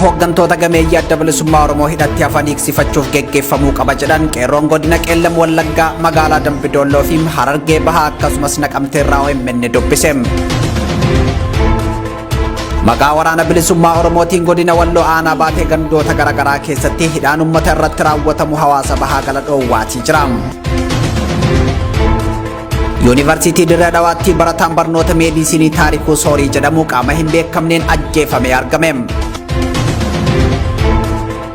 Hooggantoota gameeyyii Adda Bilisummaa Oromoo hidhatti hafan hiiksifachuuf geggeeffamuu qaba jedhan Qeerroon Godina Qeellam Wallaggaa magaalaa Dambidoolloo fi Harargee Bahaa akkasumas Naqamteerraa OMN dubbise. Maqaa Waraana Bilisummaa Oromootiin Godina Walloo Aanaa Baatee gandoota garaagaraa keessatti hidhaan uummata irratti raawwatamu hawaasa bahaa gala dhoowwaatii jira. Yuunivarsiitii Dirree Dhawaatti barataan barnoota meediisinii Taarikuu Soorii jedhamu qaama hin beekamneen ajjeefamee argame.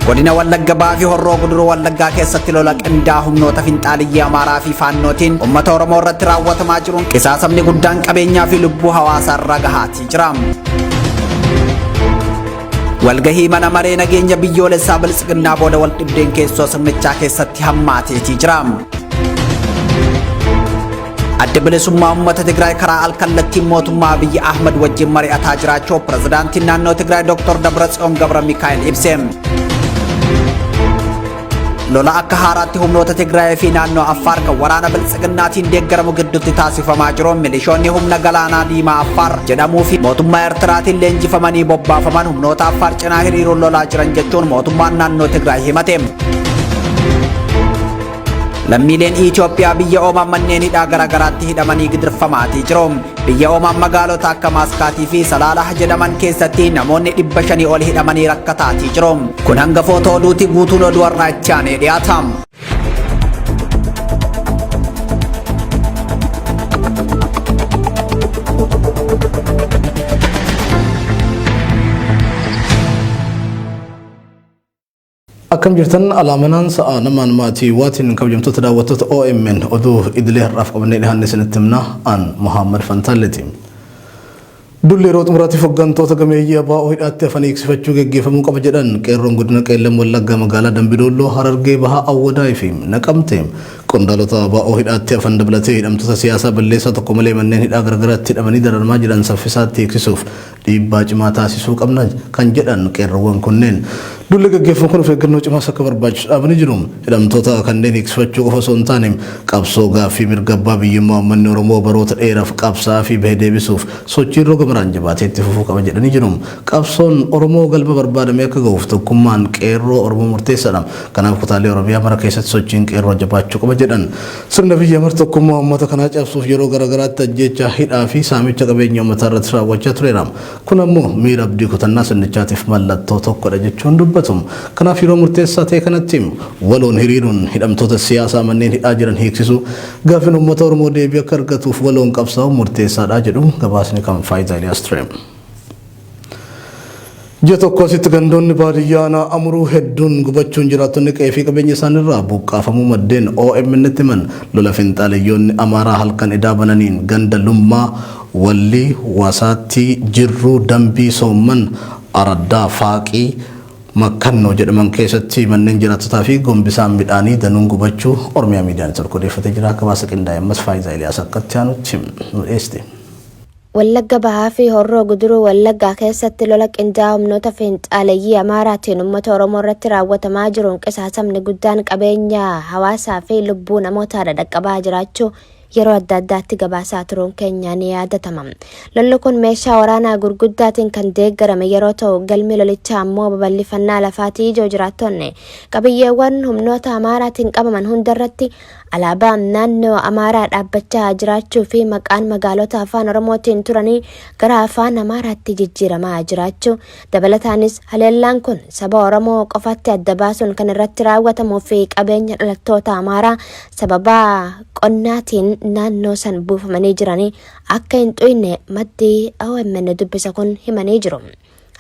Godina Wallagga Bahaa fi Horroo Guduruu Wallaggaa keessatti lola qindaa humnoota finxaaliyyii Amaaraa fi Faannootiin uummata Oromoo irratti raawwatamaa jiruun qisaasamni guddaan qabeenyaa fi lubbuu hawaasaa irra gahaatii jira. Walgahii mana maree nageenya biyyoolessaa Biltsiginnaa booda wal dhibdeen keessoo sirnichaa keessatti hammaateetii jira. Adda Bilisummaa Uummata Tigraay karaa alkallattiin mootummaa Abiyyi Ahmad wajjin mari'ataa jiraachuu Pirezidaantiin naannoo Tigraay Dr. Dabratsiyoon Gabra Mikaa'el ibse. Lola akka haaraatti humnoota Tigraay fi naannoo Affaar kan waraana Biltsiginnaatiin deeggaramu gidduutti taasifamaa jiru milishoonni humna galaanaa diimaa Affaar jedhamuu fi mootummaa Eertiraatiin leenjifamanii bobbaafaman humnoota Affaar cinaa hiriiruun lolaa jiran jechuun mootummaan naannoo Tigraay himate. Lammiileen Itoophiyaa biyya Oomaan manneen hidhaa garaagaraatti hidhamanii gidirfamaatii jiru. Biyya Oomaan magaalota akka Maaskaatii fi Salaalah jedhaman keessatti namoonni 500 ol hidhamanii rakkataatii jiru. Kun hangafoota oduuti guutuun oduu har'aa itti aanee dhiyaata. Akkam jirtan alaamanaan sa'a namaan maatii waatiin kabajamtoota daawwattoota OMN oduu idilee har'aaf qabannee dhiyaanne isinitti himna an Muhammad Fantaalleeti. Dulli yeroo xumuraatiif hoggantoota gameeyyii ABO hidhaatti hafan hiiksifachuu geggeeffamuu qaba jedhan qeerroon godina Qeellam Wallaggaa magaalaa Dambidoolloo Harargee Bahaa Awwadaay fi Naqamte. Qondaalota ABO hidhaatti hafan dabalatee hidhamtoota siyaasaa balleessaa tokko malee manneen hidhaa garagaraatti hidhamanii dararamaa jiran saffisaatti hiiksisuuf dhiibbaa cimaa taasisuu qabna kan jedhan qeerroowwan kunneen dulli gaggeeffamu kun of eeggannoo cimaas akka barbaachisu dhaabanii jiru. Hidhamtoota kanneen hiiksifachuu qofa osoo hin taane qabsoo gaaffii mirga abbaa biyyummaa uummanni Oromoo baroota dheeraaf qabsaa'aa fi bahe deebisuuf sochiin roga maraan jabaatee itti fufuu qaba jedhanii jiru. Qabsoon Oromoo galma barbaadame akka gahuuf tokkummaan qeerroo Oromoo murteessaadha. Kanaaf kutaalee Oromiyaa mara keessatti sochiin qeerroo jabaachuu qaba jedhan. Sirna biyya mar tokkummaa uummata kanaa cabsuuf yeroo garaagaraatti ajjeechaa, hidhaa fi saamicha qabeenya uummataa irratti raawwachaa tureera. Kun ammoo miira abdii kutannaa sirnichaatiif mallattoo tokkodha jechuun dubbatu. Kanaaf yeroo murteessaa ta'e kanatti waloon hiriiruun hidhamtoota siyaasaa manneen hidhaa jiran hiiksisuu, gaaffiin uummata Oromoo deebii akka argatuuf waloon qabsaa'uun murteessaadha jedhu gabaasni kan Faayidaa Iliyaas ture. Ji'a tokko asitti gandoonni baadiyyaa aanaa Amuruu hedduun gubachuun jiraattonni qe'ee fi qabeenya isaaniirraa buqqaafamuu maddeen OMN'tti himan. Lola finxaaleyyoonni Amaaraa halkan edaa bananiin ganda Lummaa, Wallii, Wasaattii, Jirruu, Dambii, Soomman, Araddaa, Faaqii, Makkannoo jedhaman keessatti manneen jiraattotaa fi gombisaan midhaanii danuun gubachuu Oromiyaa Miidiyaa Network odeeffatee jira. Gabaasa qindaa'e ammas Faayizaa Iliyaas akkatti aanutti nu dhiyeessite. Wallagga Bahaa fi Horroo Guduruu Wallaggaa keessatti lola qindaa'aa humnoota fiinxaaleyyii Amaaraatiin uummata Oromoo irratti raawwatamaa jiruun qisaasamni guddaan qabeenya hawaasaa fi lubbuu namootaa dhadhaqqabaa jiraachuu yeroo adda addaatti gabaasaa turuun keenya ni yaadatama. Lolli kun meeshaa waraanaa gurguddaatiin kan deeggarame yeroo ta'u galmi lolichaa ammoo babal'ifannaa lafaatii ijoo jiraattonni qabiyyeewwan humnoota Amaaraatiin qabaman hundarratti Alaabaan naannoo Amaaraa dhaabbachaa jiraachuu fi maqaan magaalota afaan Oromootiin turanii gara afaan Amaaraatti jijjiiramaa jiraachuu dabalataanis haleellaan kun saba Oromoo qofatti adda baasuun kan irratti raawwatamuu fi qabeenya dhalattoota Amaaraa sababaa qonnaatiin naannoo san buufamanii jiranii akka hin xuyne maddi OMN dubbisa kun himanii jiru.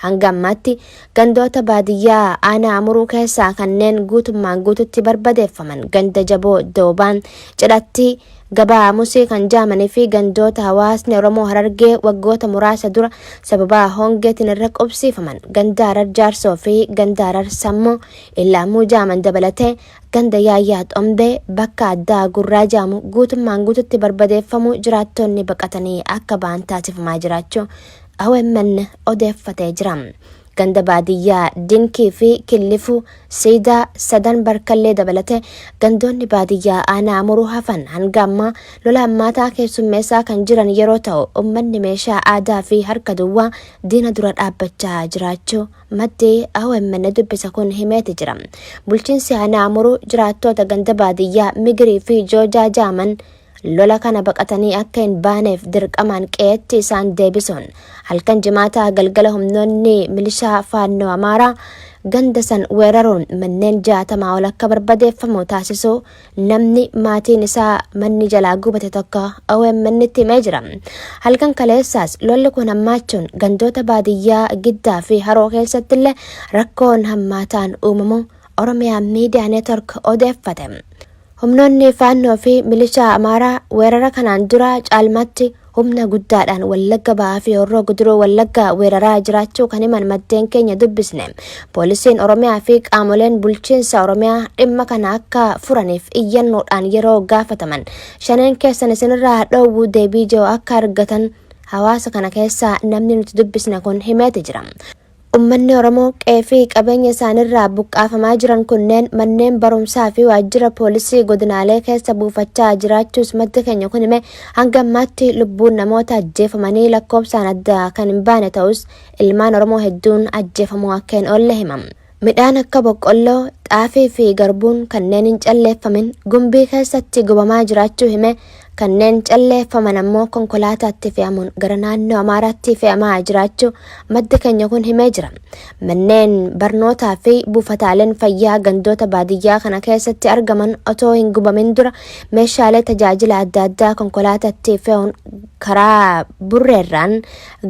Hanga ammaatti gandoota baadiyyaa aanaa Amuruu keessaa kanneen guutummaan guututti barbadeeffaman ganda Jaboo Doobaan cidhatti gabaa Musii kan jaamanii fi gandoota hawaasni Oromoo Harargee waggoota muraasa dura sababaa hongeetiin irra qubsiifaman ganda Harar Jaarsoo fi ganda Harar Sammoo Illaamuu jaaman dabalatee ganda Yaayyaa Xombee bakka addaa Gurraa jaamu guutummaan guututti barbadeeffamuu jiraattonni baqatanii akka ba'an taasifamaa jiraachuu OMN odeeffatee jira. Ganda baadiyyaa Dinkii fi Killifuu, Siidaa, Sadan Barkallee dabalatee gandoonni baadiyyaa aanaa Amuruu hafan hanga ammaa lola hammaataa keessummeessaa kan jiran yeroo ta'u, uummanni meeshaa aadaa fi harka duwwaa diina dura dhaabbachaa jiraachuu maddi OMN dubbisa kun himeeti jira. Bulchiinsi aanaa Amuruu jiraattoota ganda baadiyyaa Migirii fi Joojaa Jaaman lola kana baqatanii akka hin baaneef dirqamaan qe'eetti isaan deebisuun halkan Jimaataa galgala humnoonni milishaa Faannoo Amaaraa ganda san weeraruun manneen 60 ol akka barbadeeffamu taasisuu namni maatiin isaa manni jalaa gubate tokko OMN tti himee jira. Halkan kaleessaas lolli kun hammaachuun gandoota baadiyyaa Giddaa fi Haroo keessatti illee rakkoon hammaataan uumamu Oromiyaa Miidiyaa Neetwork odeeffate. Humnoonni Faannoo fi milishaa Amaaraa weerara kanaan dura caalmaatti humna guddaadhaan Wallagga Bahaa fi Horroo Guduruu Wallaggaa weeraraa jiraachuu kan himan maddeen keenya dubbisne, poolisiin Oromiyaa fi qaamoleen bulchiinsa Oromiyaa dhimma kana akka furaniif iyyannoodhaan yeroo gaafataman shaneen keessan isinirraa dhoowwuu deebii jiru akka argatan hawaasa kana keessaa namni nuti dubbisne kun himeeti jira. Uummanni Oromoo qe'ee fi qabeenya isaaniirraa buqqaafamaa jiran kunneen manneen barumsaa fi waajjira poolisii godinaalee keessa buufachaa jiraachuus maddi keenya kun hime. Hanga ammaatti lubbuun namoota ajjeefamanii lakkoofsaan adda kan hin baane ta'us, ilmaan Oromoo hedduun ajjeefamuu akka hin oolle hima. Midhaan akka boqqolloo, xaafii fi garbuun kanneen hin calleeffamin gumbii keessatti gubamaa jiraachuu hime. Kanneen calleeffaman ammoo konkolaataatti fe'amuun gara naannoo Amaaraatti fe'amaa jiraachuu maddi keenya kun himee jira. Manneen barnootaa fi buufataaleen fayyaa gandoota baadiyyaa kana keessatti argaman otoo hin gubamin dura meeshaalee tajaajila adda addaa konkolaataatti fe'uun karaa burreerraan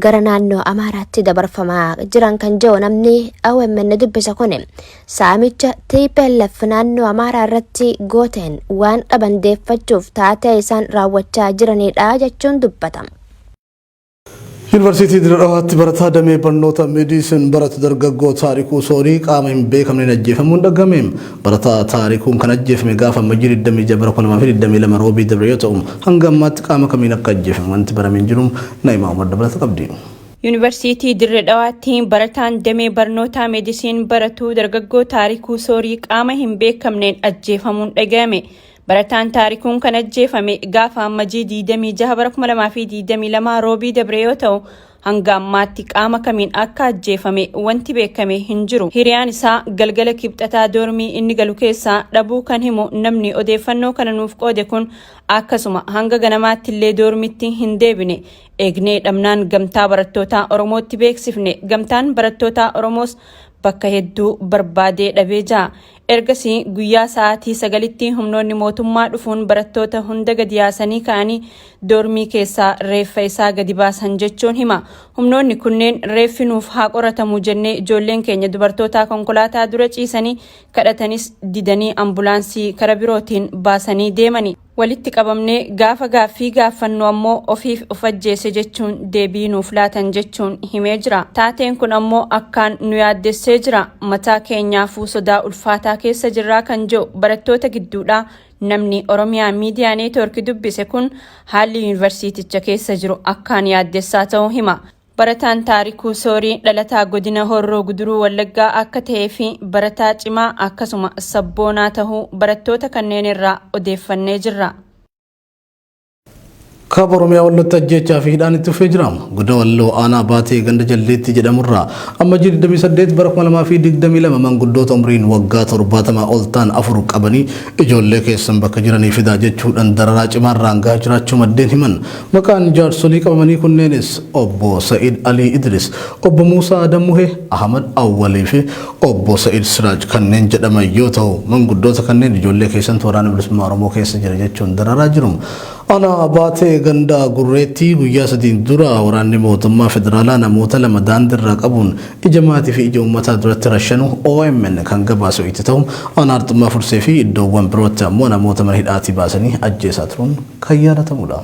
gara naannoo Amaaraatti dabarfamaa jiran kan jiru namni OMN dubbisa kun, saamicha TPLF naannoo Amaaraa irratti gooteen waan dhaban deeffachuuf taatee isaan raawwachaa jiranidha jechuun dubbata. Yuunivarsiitii Dirree Dhawaatti barataa damee barnoota medicine baratu dargaggoo Taarikuu Soorii qaama hin beekamneen ajjeefamuun dhagahame. Barataa Taarikuun kan ajjeefame gaafa Amajjii 26 bara 2022 roobii dabre yoo ta'u, hanga ammaatti qaama kamiin akka ajjeefame wanti barame hin jiru. Naa'imaa Umar dabalata qabdi. Yuunivarsiitii Dirree Dhawaatti barataan damee barnootaa medicine baratu dargaggoo Taarikuu Soorii qaama hin beekamneen ajjeefamuun dhagahame. Barataan Taarikuun kan ajjeefame gaafa Ammajii 26 bara 2022 roobii dabre yoo ta'u, hanga ammaatti qaama kamiin akka ajjeefame wanti beekame hin jiru. Hiriyaan isaa galgala Kibxataa doormii inni galu keessaa dhabuu kan himu namni odeeffannoo kana nuuf qoode kun, akkasuma hanga ganamaatti illee doormitti hin deebine. Eegnee dhabnaan Gamtaa Barattootaa Oromootti beeksifne. Gamtaan Barattootaa Oromoos bakka hedduu barbaadee dhabee jira. Ergasii guyyaa sa'aatii 9tti humnoonni mootummaa dhufuun barattoota hunda gadi yaasanii ka'anii doormii keessaa reeffa isaa gadi baasan jechuun hima. Humnoonni kunneen reeffi nuuf haa qoratamu jennee ijoolleen keenya dubartootaa konkolaataa dura ciisanii kadhatanis didanii ambulaansii kara birootiin baasanii deemani. Walitti qabamnee gaafa gaaffii gaaffannu ammoo ofiif of ajjeese jechuun deebii nuuf laatan jechuun himee jira. Taateen kun ammoo akkaan nu yaaddessee jira. Mataa keenyaafuu sodaa ulfaataa keessa jirraa kan jedhu barattoota gidduudhaa namni Oromiyaa Miidiyaa Neetwoork dubbise kun, haalli yuunivarsiiticha keessa jiru akkaan yaaddessaa ta'uu hima. Barataan Taarikuu Soorii dhalataa godina Horroo Guduruu Wallaggaa akka ta'ee fi barataa cimaa akkasuma sabboonaa tahuu barattoota kanneen irraa odeeffannee jirra. Kaaba Oromiyaa Wallootti ajjeechaa fi hidhaan itti fufee jira. Godina Walloo aanaa Baatee ganda Jaldeetti jedhamurraa Ammajii 28 bara 2022 manguddoota umriin waggaa 70 ol ta'an afur qabanii ijoollee keessan bakka jiranii fidaa jechuudhaan dararaa cimaarraan gahaa jiraachuu maddeen himan. Maqaan jaarsolii qabamanii kunneenis Obbo Sa'id Alii Idris, Obbo Muusaa Adam Muhee, Ahmad Awwalii fi Obbo Sa'id Siraaj kanneen jedhaman yoo ta'u, manguddoota kanneen ijoollee keessantu Waraana Bilisummaa Oromoo keessa jira jechuun dararaa jiru. Aanaa Baatee ganda Gurreettii guyyaa sadiin dura waraanni mootummaa federaalaa namoota lama daandiirraa qabuun ija maatii fi ija uummataa duratti rashanuu OMN kan gabaase itti ta'u, aanaa Arxummaa Fursee fi iddoowwan birootti ammoo namoota mana hidhaatii baasanii ajjeesaa turuun kan yaadatamudha.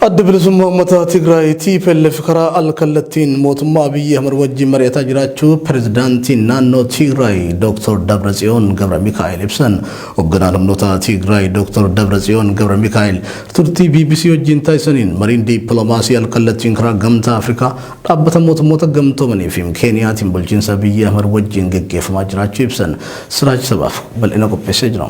Adda Bilisummaa Uummata Tigraay TPLF karaa al-kallattiin mootummaa Abiyyi Ahmad wajjin mari'ataa jiraachuu pirezidaantiin naannoo Tigraay Dr. Dabratsiyoon Gabra Mikaa'el ibsan. Hoogganaan humnoota Tigraay Dr. Dabratsiyoon Gabra Mikaa'el turtii BBC wajjin taasisaniin mariin dippiloomaasii al-kallattiin karaa Gamtaa Afrikaa, dhaabbata mootummoota gamtoomanii fi Keeniyaatiin bulchiinsa Abiyyi Ahmad wajjin geggeeffamaa jiraachuu ibsan. Siraaj Sabaaf bal'ina qopheessee jira.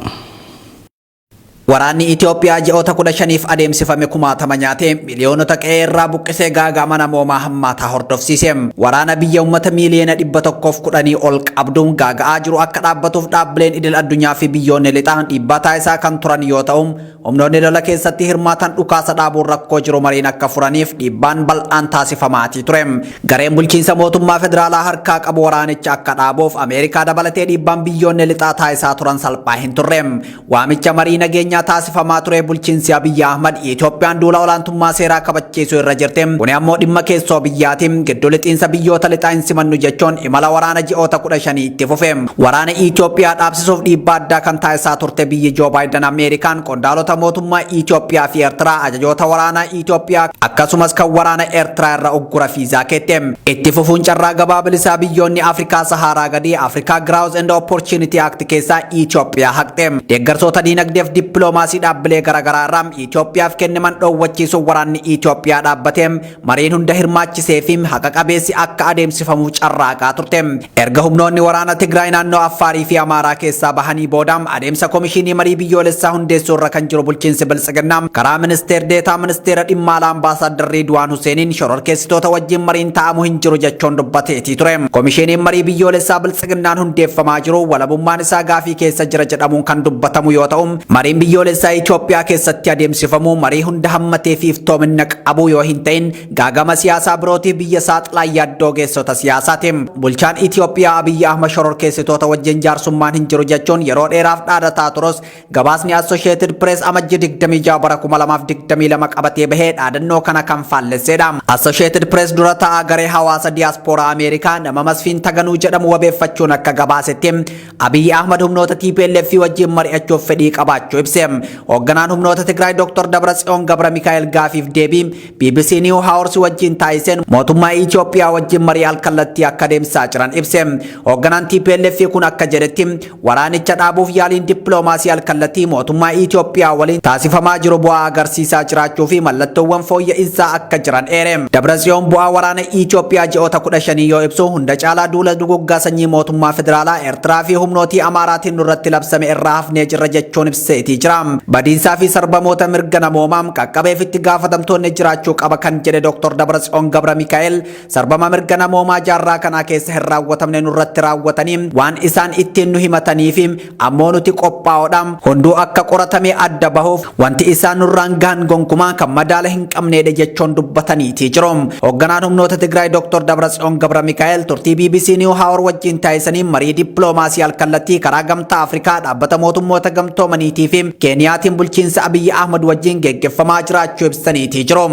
Waraanni Itoophiyaa ji'oota 15f adeemsifame kumaatama nyaatee, miliyoonota qe'ee irraa buqqisee, gaaga'ama namoomaa hammaataa hordofsiise. Waraana biyya uummata miiliyoona 110 ol qabduun gaaga'aa jiru akka dhaabbatuuf dhaabbileen idil addunyaa fi biyyoonni lixaa dhiibbaa taasisaa kan turan yoo ta'u, humnoonni lola keessatti hirmaatan dhukaasa dhaabuun rakkoo jiru mariin akka furaniif dhiibbaan bal'aan taasifamaatii ture. Gareen bulchiinsa mootummaa federaalaa harkaa qabu waraanicha akka dhaabuuf Ameerikaa dabalatee dhiibbaan biyyoonni lixaa taasisaa turan salphaa hin turre. Waamicha marii nageenyaa taasifamaa ture bulchiinsi Abiyyi Ahmad Itoophiyaan duula olaantummaa seeraa kabachiisuu irra jirti. Kuni ammoo dhimma keessoo biyyaati. Gidduu lixiinsa biyyoota lixaa hin simannu jechuun imala waraana ji'oota 15 itti fufe. Waraana Itoophiyaa dhaabsisuuf dhiibbaa addaa kan taasisaa turte biyyi Joo Baayiden Ameerikaan qondaalota mootummaa Itoophiyaa fi Eertiraa, ajajoota waraanaa Itoophiyaa akkasumas kan waraana Eertiraa irra uggura fiizaa keette. Itti fufuun carraa gabaa bilisaa biyyoonni Afrikaa Saharaa gadii, Africa Growth and Opportunity Act, keessaa Itoophiyaa haqxe. Deeggarsoota diinagdeef dippiloomaasii dhaabbilee garaagaraa irraa Itoophiyaaf kennaman dhoowwachiisuun waraanni Itoophiyaa dhaabbate mariin hunda hirmaachisee fi haqa qabeessi akka adeemsifamuuf carraaqaa turte. Erga humnoonni waraana Tigraay naannoo Affaarii fi Amaaraa keessaa bahanii booda adeemsa komishinii marii biyyoolessaa hundeessuu irra kan jiru bulchiinsi Biltsiginnaa karaa ministeer deetaa ministeera dhimma alaa Ambaasaadar Riidwaan Huseeniin shororkeessitoota wajjin mariin taa'amu hin jiru jechuun dubbateetii ture. Komishiniin marii biyyoolessaa Biltsiginnaan hundeeffamaa jiru walabummaan isaa gaafii keessa jira jedhamuun kan dubbatamu yoo ta'u, mariin biyyoolessaa Itoophiyaa keessatti adeemsifamu marii hunda hammatee fi iftoomina qabu yoo hin ta'in gaagama siyaasaa birootiif biyya saaxilaa yaaddoo geessota siyaasaati. Bulchaan Itoophiyaa Abiyyi Ahmad shororkeessitoota wajjin jaarsummaan hin jiru jechuun yeroo dheeraaf dhaadataa turus, gabaasni Associated Press Amajjii 26 bara 2022 qabatee bahee dhaadannoo kana kan faallessedha. Associated Press dura ta'aa garee hawaasa diyaaspooraa Ameerikaa nama Masfiin Taganuu jedhamu wabeeffachuun akka gabaasetti, Abiyyi Ahmad humnoota TPLF wajjin mari'achuuf fedhii qabaachuu ibse. Hoogganaan humnoota Tigraay Dr. Dabratsiyoon Gabra Mikaa'el gaafiif deebii BBC New Hours wajjin taasiseen mootummaa Itoophiyaa wajjin marii alkallattii akka adeemsisaa jiran ibse. Hoogganaan TPLF kun akka jedhetti, waraanicha dhaabuuf yaaliin dippiloomaasii alkallattii mootummaa Itoophiyaa waliin taasifamaa jiru bu'aa agarsiisaa jiraachuu fi mallattoowwan fooyya'insaa akka jiran eere. Dabratsiyoon bu'aa waraana Itoophiyaa ji'oota 15 yoo ibsu, hunda caalaa duula duguggaa sanyii mootummaa federaalaa Eertiraa fi humnootii Amaaraatiin nurratti labsame irraa hafnee jirra jechuun ibseetii jira. Badiinsaa fi sarbamoota mirga namoomaa qaqqabeef itti gaafatamtoonni jiraachuu qaba kan jedhe Dr. Dabratsiyoon Gabra Mikaa'el, sarbama mirga namoomaa jaarraa kanaa keessa hin raawwatamne nurratti raawwatanii waan isaan ittiin nu himatanii fi ammoo nuti qophaa'oodha. Hunduu akka qoratamee adda bahuuf wanti isaan nurraan gahan gonkumaa kan madaala hin qabneedha jechuun dubbataniitii jiru. Hoogganaan humnoota Tigraay Dr. Dabratsiyoon Gabra Mikaa'el turtii BBC New Hour wajjin taasisanii marii dippiloomaasii alkallattii karaa Gamtaa Afrikaa, dhaabbata mootummoota gamtoomaniitii fi Keeniyaatiin bulchiinsa Abiyyi Ahmad wajjin geggeeffamaa jiraachuu ibsaniitii jiru.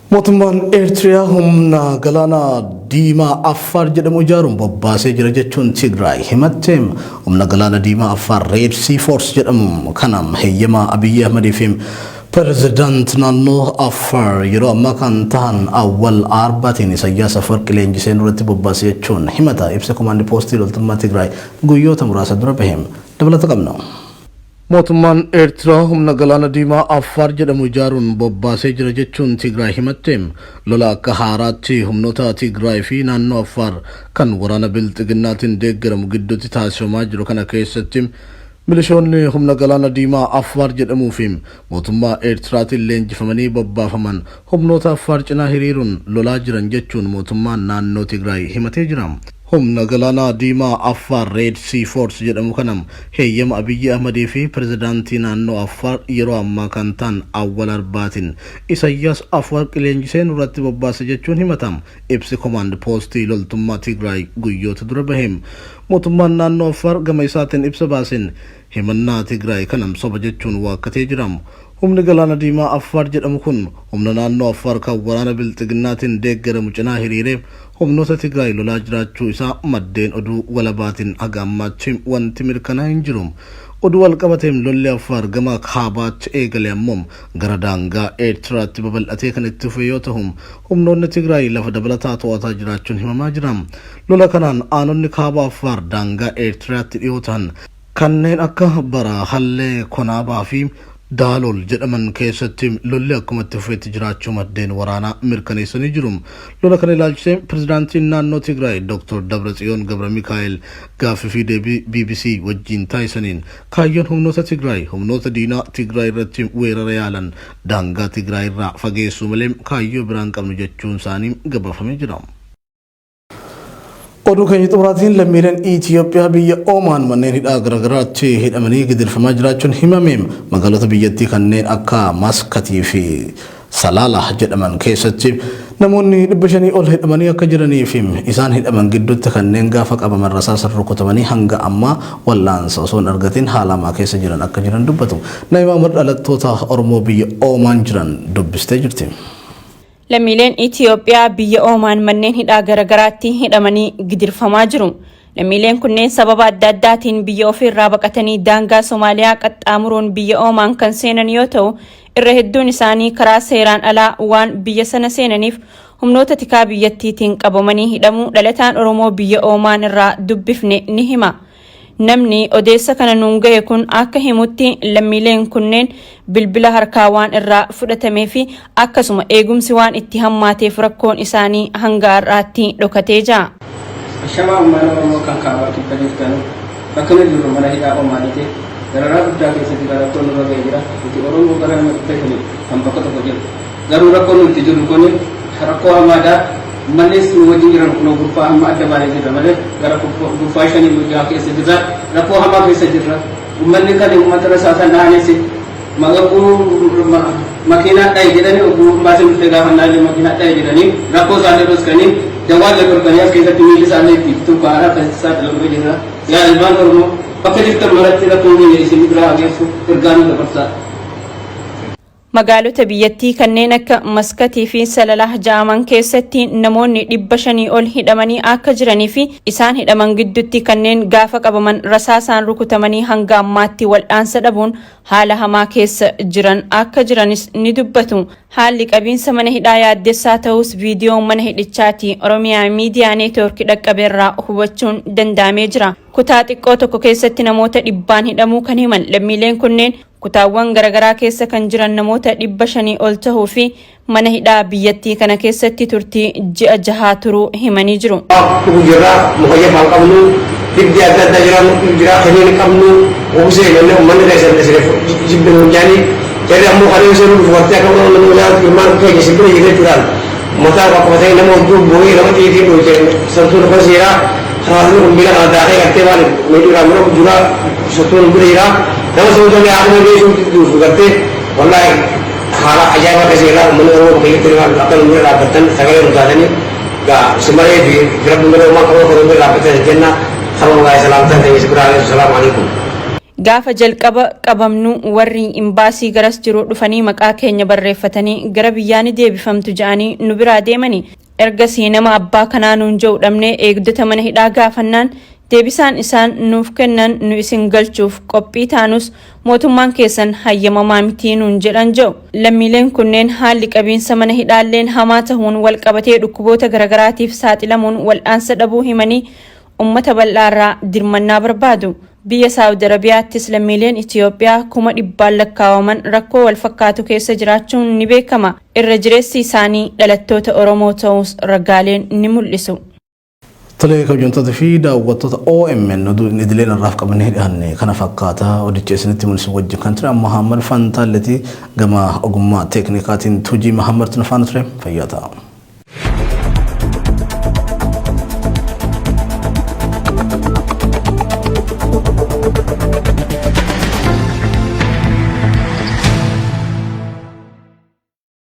Mootummaan Eertiriyaa humna galaana diimaa Affaar jedhamu ijaaruun bobbaasee jira jechuun Tigraay himatte. Humna galaana diimaa Affaar, Red Sea Force jedhamu kana, heeyyama Abiyyi Ahmadii fi pirezidaant naannoo Affaar yeroo ammaa kan tahan Awwal Arbaatiin Isayyaas Afwerqi leenjiseen irratti bobbaase jechuun himata ibsa komaandi poostii loltummaa Tigraay guyyoota muraasa dura bahe. Dabalata qabna. Mootummaan Eertiraa humna galaana diimaa Affaar jedhamu ijaaruun bobbaasee jira jechuun Tigraay himatte. Lola akka haaraatti humnoota Tigraay fi naannoo Affaar kan waraana Bilxiginnaatiin deeggaramu gidduutti taasifamaa jiru kana keessatti milishoonni humna galaana diimaa Affaar jedhamuu fi mootummaa Eertiraatiin leenjifamanii bobbaafaman humnoota Affaar cinaa hiriiruun lolaa jiran jechuun mootummaan naannoo Tigraay himatee jira. Humna galaana diimaa Affaar, Red Sea Force jedhamu kana, heeyyama Abiyyi Ahmadii fi pirezidaantii naannoo Affaar yeroo ammaa kan ta'an Awwal Arbaatiin Isayyaas Afwarqi leenjisee nurratti bobbaase jechuun himata ibsi komaand poostii loltummaa Tigraay guyyoota dura bahe. Mootummaan naannoo Affaar gama isaatiin ibsa baaseen himannaa Tigraay kana soba jechuun waakkatee jira. Humni galaana diimaa Affaar jedhamu kun humna naannoo Affaar kan waraana Bilxiginnaatiin deeggaramu cinaa hiriiree humnoota Tigraay lolaa jiraachuu isaa maddeen oduu walabaatiin haga ammaatti wanti mirkanaa hin jiru. Oduu walqabateen lolli Affaar gama kaabaatti eegale ammoo gara daangaa Eertiraatti babal'atee kan itti fufe yoo ta'u, humnoonni Tigraay lafa dabalataa to'ataa jiraachuun himamaa jira. Lola kanaan aanonni kaaba Affaar daangaa Eertiraatti dhiyoo ta'an kanneen akka Barahallee, Konaabaa fi Daalol jedhaman keessatti lolli akkuma itti fufetti jiraachuu maddeen waraanaa mirkaneessanii jiru. Lola kana ilaalchisee pirezidaantiin naannoo Tigraay Dr. Dabratsiyoon Gabra Mikaa'el gaaffii fi deebii BBC wajjin taasisaniin kaayyoon humnoota Tigraay humnoota diinaa Tigraay irratti weerara yaalan daangaa Tigraay irraa fageessuu malee kaayyoo biraan qabnu jechuun isaanii gabaafamee jira. Oduu keenya xumuraatiin lammiileen Itiyoophiyaa biyya Oomaan manneen hidhaa garaagaraatti hidhamanii gidirfamaa jiraachuun himame. Magaalota biyyattii kanneen akka Maskatii fi Salaala jedhaman keessatti namoonni 500 ol hidhamanii akka jiranii fi isaan hidhaman gidduutti kanneen gaafa qabaman rasaasaan rukutamanii hanga ammaa wal'aansa osoo hin argatin haala hamaa keessa jiran akka jiran dubbatu. Naayimaa Umar dhalattoota Oromoo biyya Oomaan jiran dubbistee jirti. Lammiileen Itiyoophiyaa biyya Oomaan manneen hidhaa garaagaraatti hidhamanii gidirfamaa jiru. Lammiileen kunneen sababa adda addaatiin biyya ofiirraa baqatanii daangaa Somaaliyaa qaxxaamuruun biyya Oomaan kan seenan yoo ta'u, irra hedduun isaanii karaa seeraan alaa waan biyya sana seenaniif humnoota tikaa biyyattiitiin qabamanii hidhamuu dhalataan Oromoo biyya Oomaan irraa dubbifne ni hima. Namni odeessa kana nuun gahe kun akka himutti lammiileen kunneen bilbila harkaa waan irraa fudhatamee fi akkasuma eegumsi waan itti hammaateef rakkoon isaanii hanga har'aatti dhokatee jira. Ashamaa uummanni Oromoo kan kaabaa kibba jirtanu, bakka nu jirru mana hidhaa Omaaniiti. Dararaa guddaa keessa jira, rakkoon nurra ga'ee jira. Nuti Oromoo gara nama 500 kan bakka tokko jiru. Garuu rakkoon nuti jirru kun rakkoo hamaadha. Uummannis nu wajjin jiran kunoo gurfaa hamma adda baanee jirra malee gara gurfaa shanii guyyaa keessa jirra. Rakkoo hamaa keessa jirra. Uummanni kan uummata rasaasan dhahanis maqaa makiinaa dhahe jedhanii oguu baasii dhuftee gaafannaa illee makiinaa dhahe jedhanii rakkoo isaanii dhoskanii dawaa illee dhorkanii as keessatti miilli isaanii itti tukaara akkasitti saaxilamee jirra. Yaa ilmaan Oromoo, bakka jirtan maratti rakkoon keenya isin biraa hageessu ergaa nu dabarsaa. Magaalota biyyattii kanneen akka Maskatii fi Salalah ja'aman keessatti namoonni 500 ol hidhamanii akka jiranii fi isaan hidhaman gidduutti kanneen gaafa qabaman rasaasaan rukutamanii hanga ammaatti wal'aansa dhabuun haala hamaa keessa jiran akka jiranis ni dubbatu. Haalli qabiinsa mana hidhaa yaaddessaa ta'us viidiyoon mana hidhichaati Oromiyaa Miidiyaa Neetwoorkii dhaqqabeerraa hubachuun danda'amee jira. Kutaa xiqqoo tokko keessatti namoota dhibbaan hidhamuu kan himan lammiileen kunneen kutaawwan garaagaraa keessa kan jiran namoota 500 ol ta'uu fi mana hidhaa biyyattii kana keessatti turtii ji'a 6 turuu himanii jiru. Dhugu jirra, mukayyafaa hin qabnu, dhibdee adda addaa jira, nu jira, kenneen hin qabnu, obsee jennee uummanni keessa isiniif jibbe nuun jaanii, jarri ammoo kan isheen dhufu gartee akka nama nyaatu ilmaan keenya isin bira jira jechuudhaan mataa qaqqabatee nama hedduu bu'ee nama xiitiin dhoyte santuun dhufa seeraa hawaasni kun bila kana daakee gartee waan miidhuudhaan bira jira, santuun bira jira, nama sababa haadha geessuun dhufu gartee wallaahi haala ajaa'ibaa keessa jira. Uummanni Oromoo bakka jirtan akka nu bira dhaabbattan sagalee nu taatanii gaa simaree fi rabbi malee uumaa qabu akka nu bira dhaabbattan jenna. Kanuma gaa salaamtaan ta'e si biraa geessu. Salaamu alaikum. Gaafa jalqaba qabamnu warri imbaasii garas jiru dhufanii maqaa keenya barreeffatanii gara biyyaa ni deebifamtu ja'anii nu biraa deemanii. Ergasii nama abbaa kanaa nuun jedhu dhabnee eegdota mana hidhaa gaafannaan deebisaan isaan nuuf kennan nu isin galchuuf qophii taanus mootummaan keessan hayyamamaa mitii nuun jedhan jedhu. Lammiileen kunneen haalli qabiinsa mana hidhaalleen hamaa tahuun wal qabatee dhukkuboota garaagaraatiif saaxilamuun wal'aansa dhabuu himanii ummata bal'aarraa dirmannaa barbaadu. Biyya Saawud Arabiyaattis lammiileen Itiyoophiyaa 100,000 lakkaawaman rakkoo wal fakkaatu keessa jiraachuun ni beekama. Irra jireessi isaanii dhalattoota Oromoo ta'uus ragaaleen ni mul'isu. Tolee, kabajamtoota fi daawwattoota OMN, oduu idileen irraaf qabannee dhiyaanne kana fakkaata. Odicha isinitti mul'isu wajjin kan ture Muhammad Fantaalletii, gama ogummaa teeknikaatiin Tujii Muhammad faana ture. Fayyaa ta'a.